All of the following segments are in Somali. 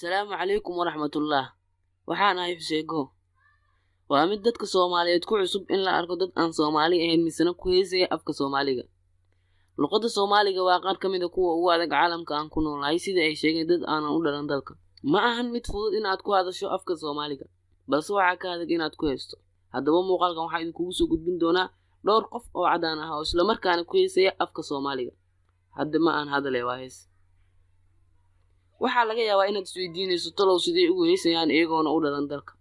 Asalaamu calaykum waraxmatullah. Waxaan ahay Xuseego. Waa mid dadka Soomaaliyeed ku cusub in la arko dad aan Soomaali ahayn misena ku heesaya afka Soomaaliga. Luqadda Soomaaliga waa qaar ka mid ah kuwa ugu adag caalamka aan ku noolnahay, sida ay sheegeen dad aanan u dhalan dalka. Ma ahan mid fudud in aad ku hadasho afka Soomaaliga, balse waxaa ka adag inaad ku heesto. Haddaba muuqaalkan waxaa idinkugu soo gudbin doonaa dhowr qof oo caddaan ah oo islamarkaana ku heesaya afka Soomaaliga. Hadda ma aan hadale, waa hees. Waxaa laga yaabaa inaad isweydiinayso, talow sidee ugu heesayaan iyagoona u dhalan dalka?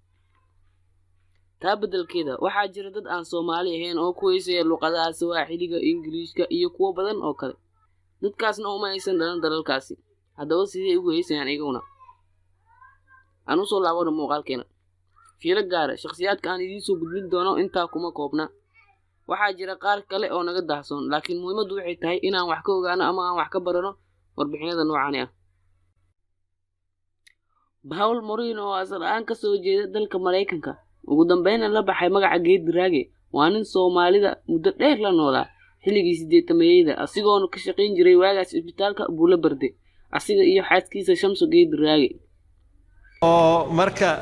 Taa beddelkeeda, waxaa jira dad aan Soomaali ahayn oo ku heesaya luqadaha Sawaaxiliga, Ingiliishka iyo kuwo badan oo kale. Dadkaasna uma aysan dhalan dalalkaasi. Haddaba sidee ugu heesayaan iyaguna? Aan usoo laabano muuqaalkeena. Fiiro gaara: shakhsiyaadka aan idiin soo gudbin doono intaa kuma koobna. Waxaa jira qaar kale oo naga daahsoon, laakiin muhiimaddu waxay tahay inaan wax ka ogaano ama aan wax ka barano warbixinada noocaani ah. Paul Morino, oo asal ahaan ka soo jeeda dalka Maraykanka, ugu dambeynna la baxay magaca Geed Raage, waa nin Soomaalida muddo dheer la noolaa xilligii 80-meeyada, asigoona ka shaqayn jiray waagaas isbitaalka Buulo Berde, asiga iyo xaaskiisa Shamso Geed Raage. Oo marka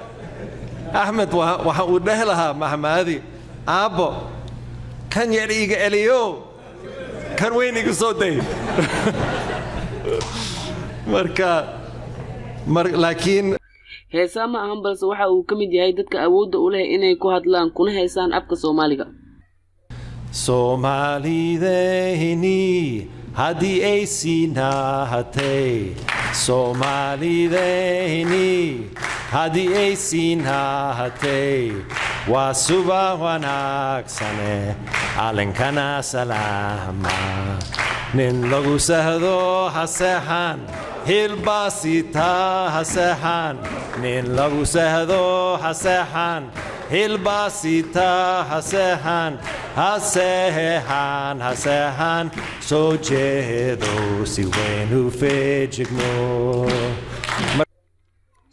Axmed waxa uu dhehi lahaa mahmaadi, "Aabbo, kan yar iiga celiyo, kan weyn igu soo day." Marka laakiin Heesaa ma ahan, balse waxa uu ka mid yahay dadka awoodda u leh inay ku hadlaan kuna heesaan afka Soomaaliga. Soomaalideyni haddii ay siinahatay, Soomaalideyni haddii ay siinahatay, waa suba wanaagsane, calankana salaama. Nin lagu sahdo ha seexan, hilbaasita ha seexan. Nin lagu sahdo ha seexan, hilbaasita ha seexan, ha seexan, ha seexan. Soo jeedo si weyn u feejigno.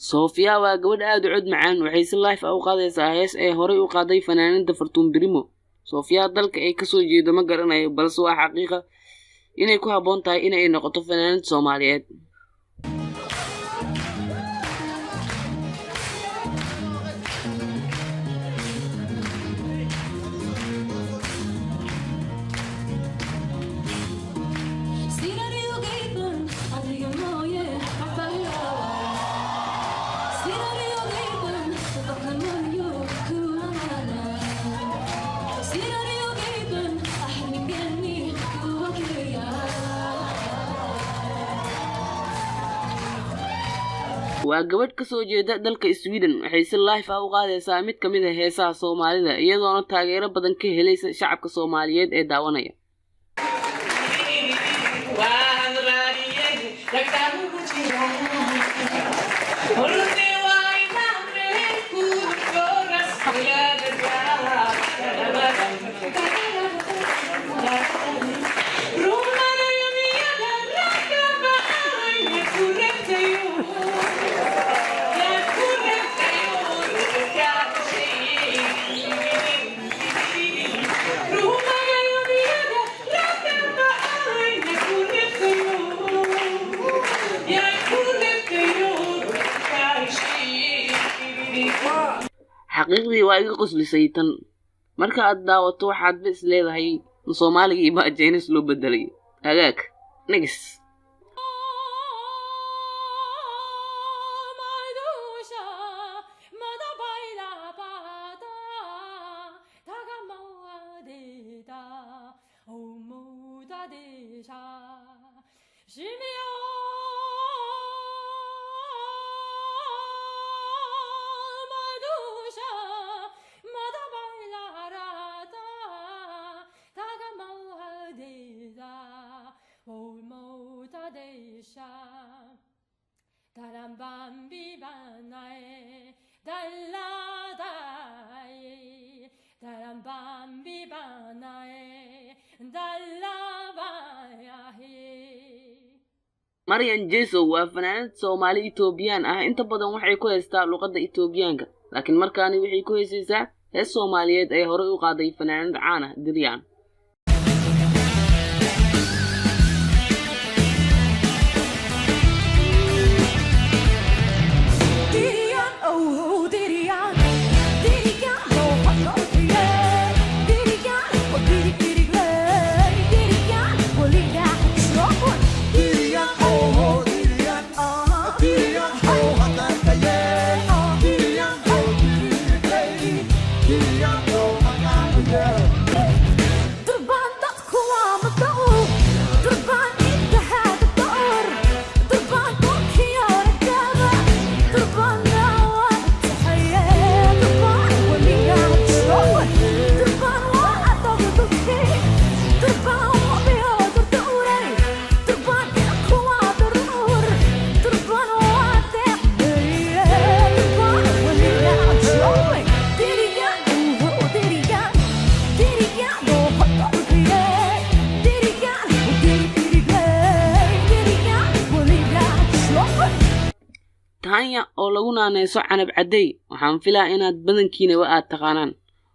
Soofiya waa gabadh aad u cod macaan. Waxay si live ah u qaadaysaa hees ay horay u qaaday fanaanada Fartuun Birimo. Soofiya dalka ay kasoo jeedo ma garanayo, balse waa xaqiiqa inay ku habboon tahay inay noqoto fanaanad Soomaaliyeed. Waa gabadh ka soo jeeda dalka Sweden. Waxay si live ah u qaadaysaa mid ka mid ah heesaha Soomaalida, iyadoona taageero badan ka helaysa shacabka Soomaaliyeed ee daawanaya. Xaqiiqdii waa iga qoslisay tan. Marka aad daawato waxaadba is leedahay, ma Soomaaligii baa Jeynis loo bedelay? Hagaag, next. Maryan Jesow waa fanaanad Soomaali Itoobiyaan ah. Inta badan waxay ku heystaa luqadda Itoobiyaanka, laakiin markaani waxay ku heesaysaa hees Soomaaliyeed ee horey u qaaday fanaanad caan ah, Diryaan. Taanya oo lagu naaneyso Canab Caddey, waxaan filaa inaad badankiinaba aad taqaanaan.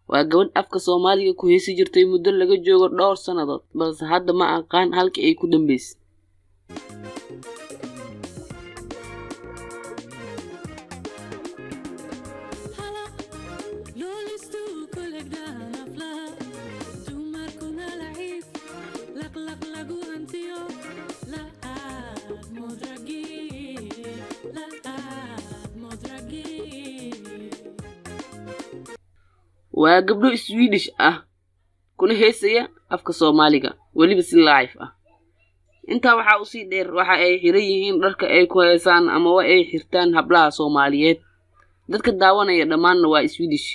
Waa gabadh afka Soomaaliga ku heesi jirtay muddo laga joogo dhowr sannadood, balse hadda ma aqaan halkii ay ku dambaysay. Waa gabdho Swedish ah kuna heesaya afka Soomaaliga, weliba si live ah. Intaa waxaa usii dheer, waxa ay xiran yihiin dharka ay ku heesaan amaba ay xirtaan hablaha Soomaaliyeed. Dadka daawanaya dhammaanna waa Swedish.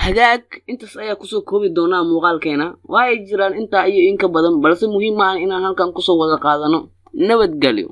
Hagaag, intaas ayaa kusoo koobi doonaa muuqaalkeena. Waa ay jiraan intaa iyo in ka badan, balse muhiim maahan inaan halkan kusoo wada qaadano. Nabadgelyo.